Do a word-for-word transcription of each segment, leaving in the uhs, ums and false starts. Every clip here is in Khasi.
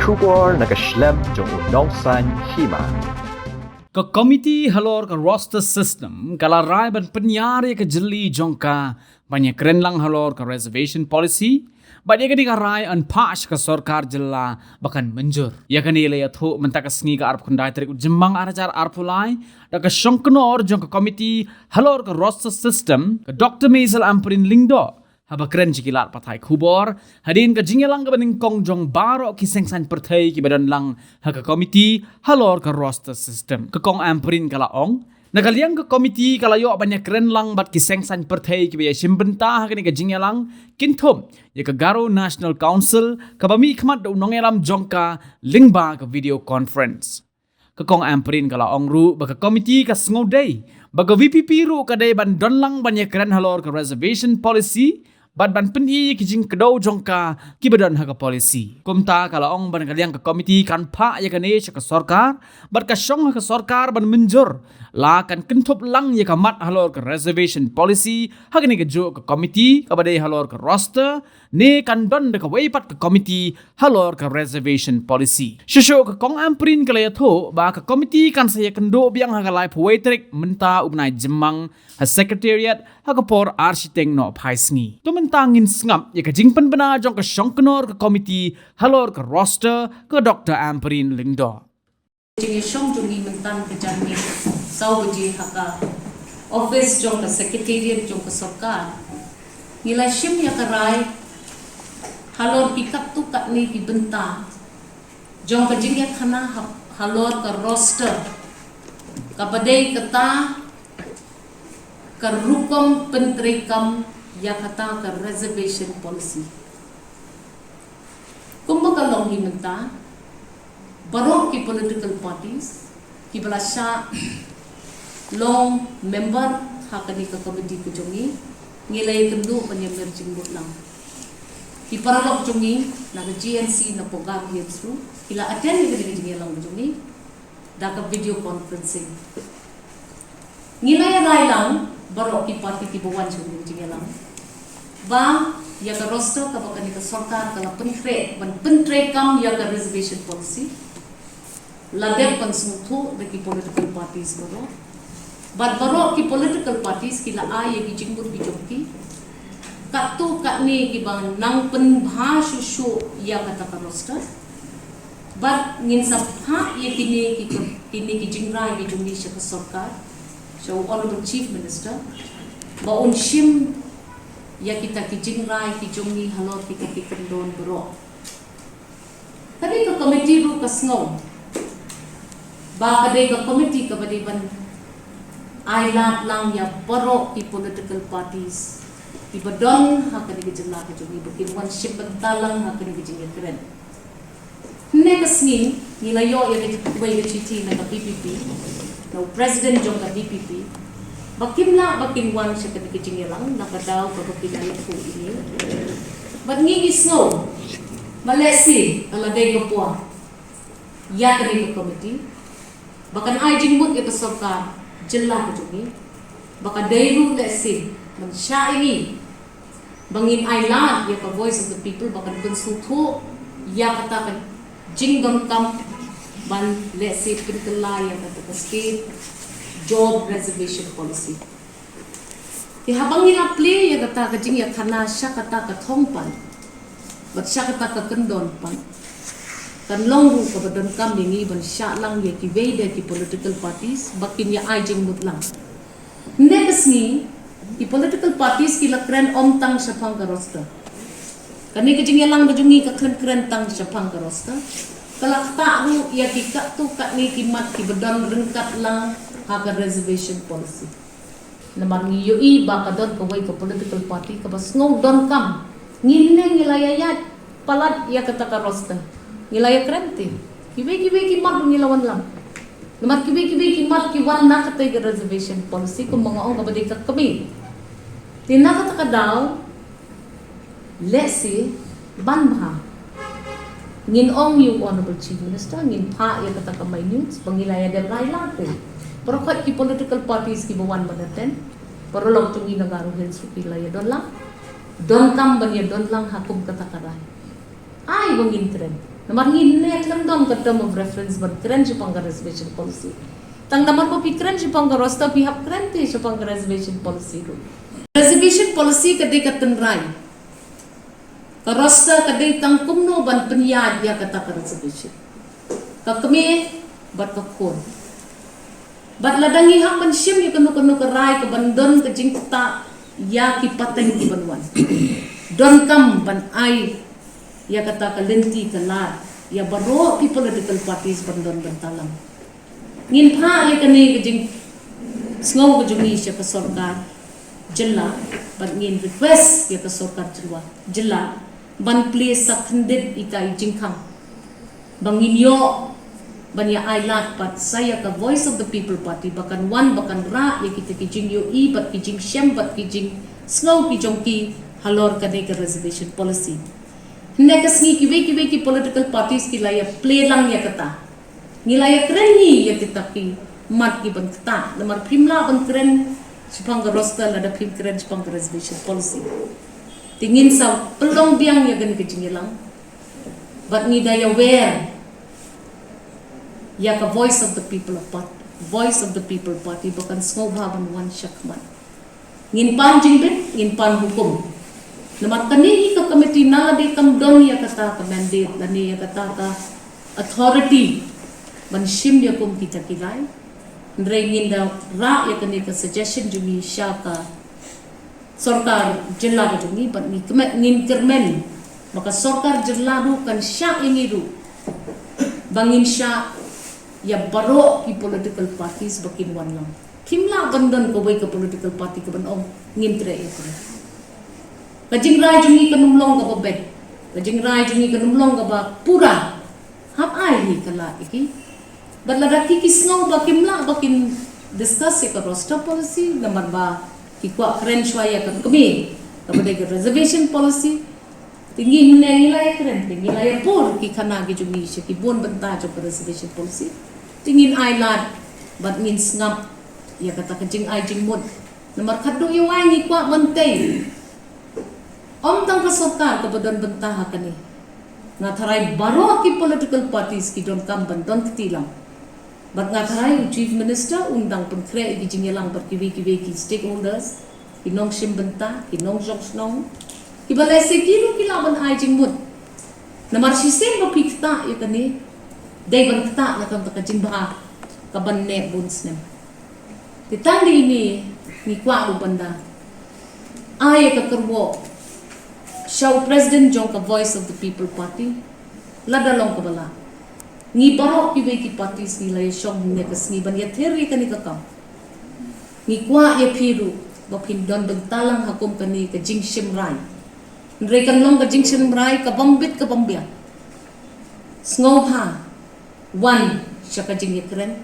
Khubor na ka shlem jong u Nongsaiñ Hima. Ka komiti halor ka roster system ka la rai ban pynïar ïa ka jylli jong ka ban ïakren lang halor ka reservation policy. Bad ïa kane ka rai yn phah sha ka sorkar jylla ba kan mynjur. Ïa kane la ïathuh mynta ka sngi ka arphew khyndai tarik u Jymmang ar hajar arphew lai da ka shongknor jong ka komiti halor ka roster system, ka Doktor Maisel Ampareen Lyngdoh, haba kren sha ki lad pathai khubor hadien ka jingïalang kaba nyngkong jong baroh ki seng saiñ pyrthei kiba don lang ha ka komiti halor ka roster system. Ka Kong Ampareen ka la ong, na ka liang ka komiti ka la ïoh ban ïakren lang bad ki seng saiñ pyrthei kiba ïashim bynta ha kane ka jingïalang, kynthup ïa ka Garo National Council, kaba mihkhmat da u nongïalam jong ka lyngba ka video conference. Ka Kong Ampareen ka la ong ruh ba ka komiti ka sngewdei ba ka V P P ruh ka dei ban don lang ban ïakren halor ka reservation policy bad ban pyni ïa ki jingkdew jong ka kiba don ha ka policy. Kumta ka la ong ba na ka liang ka komiti kan phah ïa kane sha ka sorkar bad ka shong ha ka sorkar ban mynjur, la kan kynthup lang ïa ka mat halor ka reservation policy ha kane kajuh ka komiti kaba dei halor ka roster, ne kan don da kawei pat ka komiti halor ka reservation policy. Shuh shuh ka Kong Ampareen ka la ïathuh ba ka komiti kan sa ïakynduh biang ha ka laiphew wei tarik mynta u bnai Jymmang ha Secretariat ha ka por ar shiteng nohphai sngi. To mynta ngin sngap ïa ka jingpynbna jong ka shongknor ka komiti halor ka roster, ka Doktor Ampareen Lyngdoh. Jingïashong jong ngi mynta ka janmiet saw baje ha ka office jong ka Secretariat jong ka sorkar, ngi la shim ïa ka rai halor ki katto katne ki bynta jong ka jingïakhana ha-, halor ka roster, kaba dei kata ka rukom pyntreikam ïa kata ka reservation policy. Kumba ka long hi mynta, baroh ki political parties kiba la shah long member ha kane ka komiti ka jong ngi, ngi la ïakynduh ban ïa mir jingmut lang. Ki paralok jong ngi na ka G N C na Pogam Hills ruh ki la attend ïa kane ka jingïalang ka jong ngi da ka video conferencing. Ngi la ïa rai lang baroh ki party kiba wan sha kane ka jingïalang ba ïa ka roster kaba kane ka sorkar ka la pyntrei, ban pyntreikam ïa ka reservation policy, la dep ban sngewthuh da ki political parties baroh. Bad baroh ki political parties ki la ai ïa ki jingmut ki jong ki. Katto katne kiba nang pynbha shuh shuh ïa kata ka roster. Bad ngin sa phah ïa kine ki, kine ki jingrai ki jong ngi sha ka sorkar, sha u Honourable Chief Minister, ba un shim ïa kita ki jingrai ki jong ngi halor kita ki kyndon baroh. Kane ka komiti ruh ka sngew ba ka dei ka komiti kaba dei ban ai lad lang ïa baroh ki political parties kiba don ha kane ka jylla ka jong ngi ba kin wan shim bynta lang ha kane ka jingïakren. Hynne ka sngi ngi la ïoh ïa kawei ka shithi na ka V P P, na u president jong ka V P P, ba kim lah ba kin wan sha kane ka jingïalang na ka daw kaba ki la ïathuh ïa ngi. Bad ngi ngi sngew ba lehse ka la dei ka por ïa kane ka komiti ba kan ai jingmut ïa ka sorkar jylla ka jong ngi, ba ka dei ruh lehse ban shah ïa ngi ba ngin ai lad ïa ka Voice of the People ba kan pynsngewthuh ïa kata ka jingdonkam ban lehse pynkylla ïa kata ka state job reservation policy. Te haba ngi la plie ïa kata ka jingïakhana sha kata ka thong pat bad sha kata ka kyndon pat, kan long ruh kaba donkam ïa ngi ban shah lang ïa kiwei de ki political parties ba kin ïa ai jingmut lang. Hynne ka sngi ki political parties ki la kren ym tang shaphang ka roster. Kane ka jingïalang ka jong ngi ka kren kren tang shaphang ka roster. Ka la ktah ruh ïa ki katto katne ki mat kiba don ryngkat lang ha ka reservation policy. Namar ngi ïohi ba ka don kawei ka political party kaba sngew donkam. Ngi ne ngi la ïa ïaid palat ïa kata ka roster. Ngi la ïa kren te kiwei kiwei ki mat ngi la wanlam. Namar kiwei kiwei ki mat ki wan na katei ka reservation policy kumba nga ong kaba dei ka kmie. Te na kata ka daw lehse ban bha ngin ong ïa u Honourable Chief Minister, ngin phah ïa kata ka minutes ba ngi la ïa dep rai lad te. Baroh ki political parties kiba wan ban attend, paralok jong ngi na Garo Hills ruh ki la ïa don lang. Donkam ban ïa don lang ha kum kata ka rai. Ai ba ngin kren. Namar ngi ne khlem don ka term of reference ban kren shaphang ka reservation policy. Tang namar ba phi kren shaphang ka roster, phi hap kren te shaphang ka reservation policy ruh. Reservation policy ka dei ka tynrai. Ka roster ka dei tang kumno ban pynïaid ïa kata ka reservation. Ka kmie bad ka khun. Bad lada ngi hap ban shim ïa kano kano ka rai ka ban don ka jingktah ïa ki pateng ki ban wan, donkam ban ai ïa kata ka lynti ka lad ïa baroh ki political parties ban don bynta lang. Ngin phah ïa kane ka jingsngew ka jong ngi sha ka sorkar jylla, bad ngin request ïa ka sorkar jylla, jylla ban plie sa khyndiat ïa ka jingkhang ba ngin ïoh ban ïa ai lad pat sa ïa ka Voice of the People Party ba kan wan, ba kan rah ïa kita ki jingïohi bad ki jingshem bad ki jingsngew ki jong ki halor kane ka reservation policy. Hynne ka sngi kiwei kiwei ki political parties ki la ïa plie lang ïa kata. Ngi la ïa kren hi ïa kita ki mat ki ban ktah, namar phim lah ban kren shaphang ka roster lada phim kren shaphang ka reservation policy. Te ngin sa pynlong biang ïa kane ka jingïalang. Bad ngi da ïa wer ïa ka Voice of the People of Party, Voice of the People Party ba kan sngewbha ban wan shakhmat. Ngin pan jingbit, ngin pan hukum. Namar kane hi ka committee na lade kam don ïa kata ka mandate lane ïa kata ka authority ban shim ïa kum kita ki rai. Hynrei ngin da rah ïa kane ka suggestion jong ngi sha ka sorkar jylla ka jong ngi, bad ngi kyrmen, ngin kyrmen ba ka sorkar jylla ruh kan shah ïa ngi ruh ba ngin shah ïa baroh ki political parties ba kin wan lang. Kim lah ban don kawei ka political party ka ban ong ngim treh ïa kane. Ka jingrai jong ngi kan ym long kaba beit, ka jingrai jong ngi kan ym long kaba pura. Hap ai hi ka lad ïa ki. Bad lada ki ki sngew ba kim lah ba kin discuss ïa ka roster policy namar ba ki kwah kren shuwa ïa ka kmie kaba dei ka reservation policy, te ngi hynne ngi la ïa kren, te ngi la ïa pur ki khana ki jong ngi sha ki bun bynta jong ka reservation policy. Te ngin ai lad bad ngin sngap ïa kata ka jingai jingmut. Namar khatduh ïa wai ngi kwah ban tei. Ym tang ka sorkar kaba don bynta ha kane. Nga tharai baroh ki political parties ki donkam ban don kti lang. Bad nga tharai u Chief Minister un dang pynkhreh ïa ki jingïalang bad kiwei kiwei ki stakeholders, ki nongshim bynta, ki nongshong shnong, kiba lehse ki ruh ki lah ban ai jingmut. Namar shisien ba phi ktah ïa kane, dei ban ktah na ka bynta ka jingbha ka ban neh bun snem. Te tang da ine ngi kwah ruh ban da ai ïa ka kyrwoh sha u President jong ka Voice of the People Party, lada long kaba lah. Ngi baroh kiwei ki parties ngi la ïa shong hynne ka sngi ban ïathir ïa kane ka kam. Ngi kwah ïa phi ruh ba phin don bynta lang ha kum kane ka jingshim rai. Hynrei kan long ka jingshim rai ka bym bit ka bym biang. Sngewbha wan sha ka jingïakren,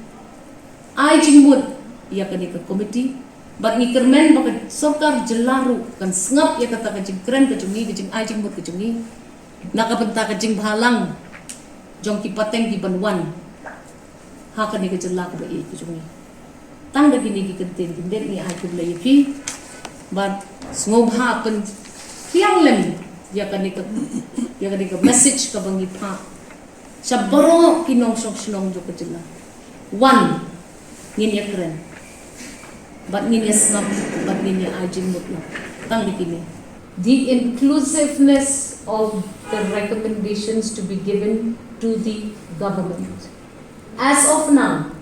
ai jingmut ïa kane ka committee. Bad ngi kyrmen ba ka sorkar jylla ruh kan sngap ïa kata ka jingkren ka jong ngi, ka jingai jingmut ka jong ngi na ka bynta ka jingbha lang jong ki pateng ki ban wan ha kane ka jylla kaba ïeit ka jong ngi. Tang da kine ki kyntien khyndiat ngi ai khublei ïa phi bad sngewbha pynphriang lem ïa kane ka, ïa kane ka message kaba ngi phah sha baroh ki nongshong shnong jong ka jylla. Wan, ngin ïakren bad ngin ïasngap bad ngin ïa ai jingmut lang. Tang da kine. The inclusiveness of the recommendations to be given to the government. As of now,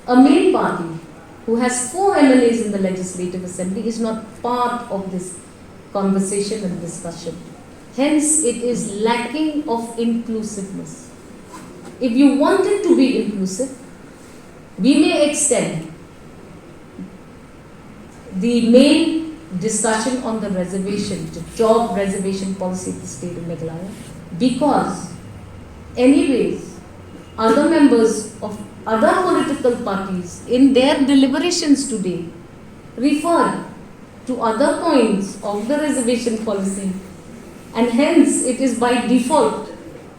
a main party who has four M L As in the Legislative Assembly is not part of this conversation and discussion. Hence, it is lacking of inclusiveness. If you want it to be inclusive, we may extend the main discussion on the reservation, the job reservation policy of the state of Meghalaya, because, anyways, other members of other political parties in their deliberations today referred to other points of the reservation policy, and hence it is by default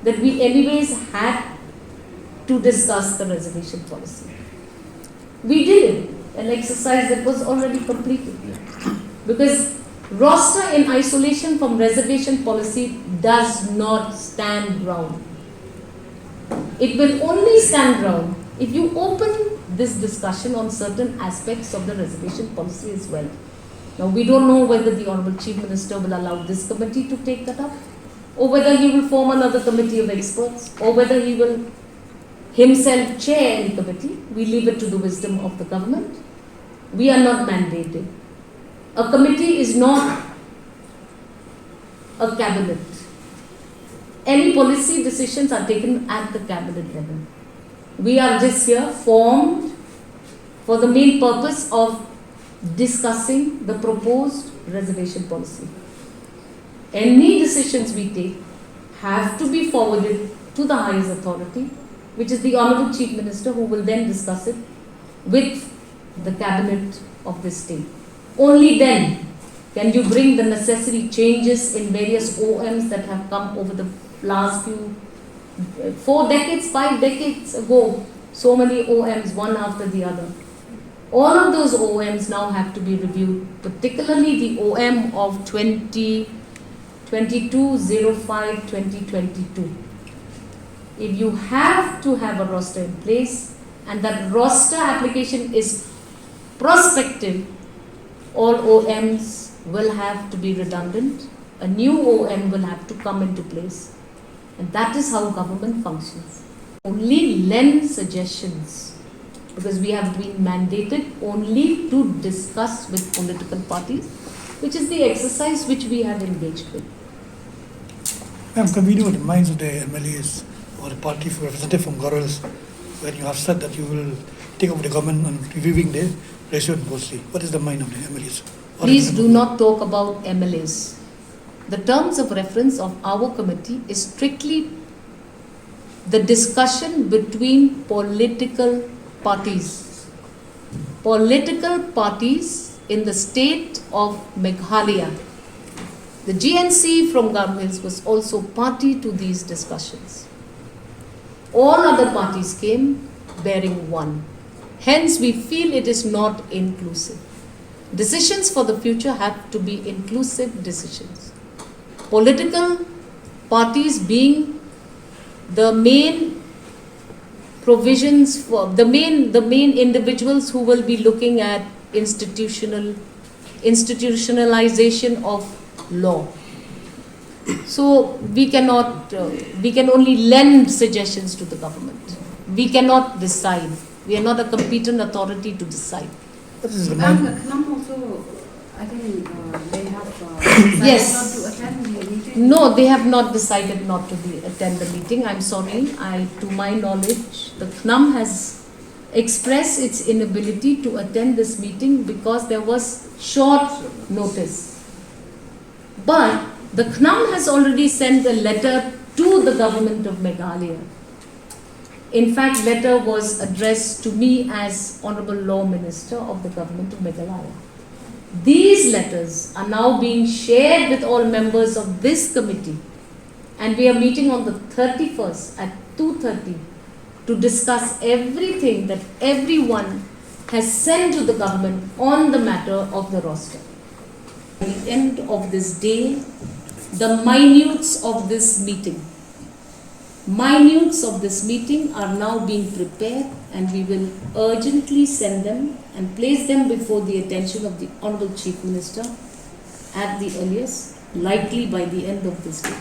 that we anyways had to discuss the reservation policy. We did it, an exercise that was already completed. Because roster in isolation from reservation policy does not stand ground. It will only stand wrong if you open this discussion on certain aspects of the reservation policy as well. Now, we don't know whether the Honorable Chief Minister will allow this committee to take that up, or whether he will form another committee of experts, or whether he will himself chair any committee. We leave it to the wisdom of the government. We are not mandating. A committee is not a cabinet. Any policy decisions are taken at the cabinet level. We are just here formed for the main purpose of discussing the proposed reservation policy. Any decisions we take have to be forwarded to the highest authority, which is the Honorable Chief Minister, who will then discuss it with the cabinet of this state. Only then can you bring the necessary changes in various O Ms that have come over the last few, uh, four decades, five decades ago. So many O Ms, one after the other. All of those O Ms now have to be reviewed, particularly the O M of twenty twenty-two oh five twenty twenty-two. If you have to have a roster in place, and that roster application is prospective, all O Ms will have to be redundant. A new O M will have to come into place. And that is how government functions. Only lend suggestions, because we have been mandated only to discuss with political parties, which is the exercise which we have engaged with. Ma'am, can we know the minds of the M L As or the party representative from Garo Hills when you have said that you will take over the government on reviewing the reservation policy? What is the mind of the M L As? Or Please the do not talk about M L As. The terms of reference of our committee is strictly the discussion between political parties. Political parties in the state of Meghalaya. The G N C from Garo Hills was also party to these discussions. All other parties came bearing one. Hence, we feel it is not inclusive. Decisions for the future have to be inclusive decisions. Political parties being the main provisions for the main the main individuals who will be looking at institutional institutionalization of law. So we cannot, uh, we can only lend suggestions to the government. We cannot decide. We are not a competent authority to decide. What is the Ma'am, mind? the CNUM also, I think uh, they have uh, decided Yes. not to attend the meeting. No, they have not decided not to be, attend the meeting. I'm sorry. I, to my knowledge, the CNUM has expressed its inability to attend this meeting because there was short notice. But the CNUM has already sent a letter to the government of Meghalaya. In fact, letter was addressed to me as Honorable Law Minister of the government of Meghalaya. These letters are now being shared with all members of this committee, and we are meeting on the thirty-first at two thirty to discuss everything that everyone has sent to the government on the matter of the roster. At the end of this day, the minutes of this meeting, minutes of this meeting are now being prepared, and we will urgently send them and place them before the attention of the Honorable Chief Minister at the earliest, likely by the end of this day.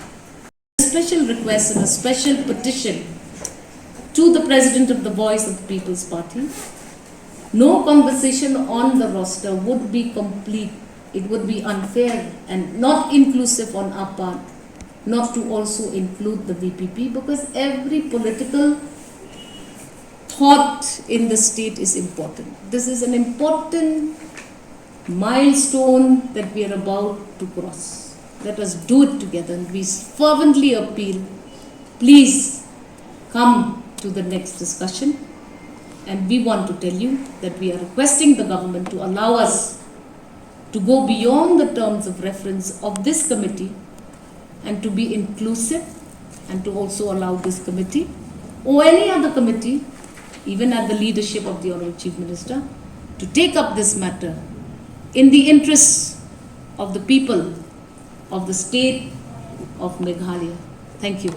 A special request and a special petition to the President of the Voice of the People's Party. No conversation on the roster would be complete. It would be unfair and not inclusive on our part not to also include the V P P, because every political thought in the state is important. This is an important milestone that we are about to cross. Let us do it together, and we fervently appeal, please come to the next discussion. And we want to tell you that we are requesting the government to allow us to go beyond the terms of reference of this committee and to be inclusive and to also allow this committee or any other committee, even at the leadership of the Honorable Chief Minister, to take up this matter in the interests of the people of the state of Meghalaya. Thank you.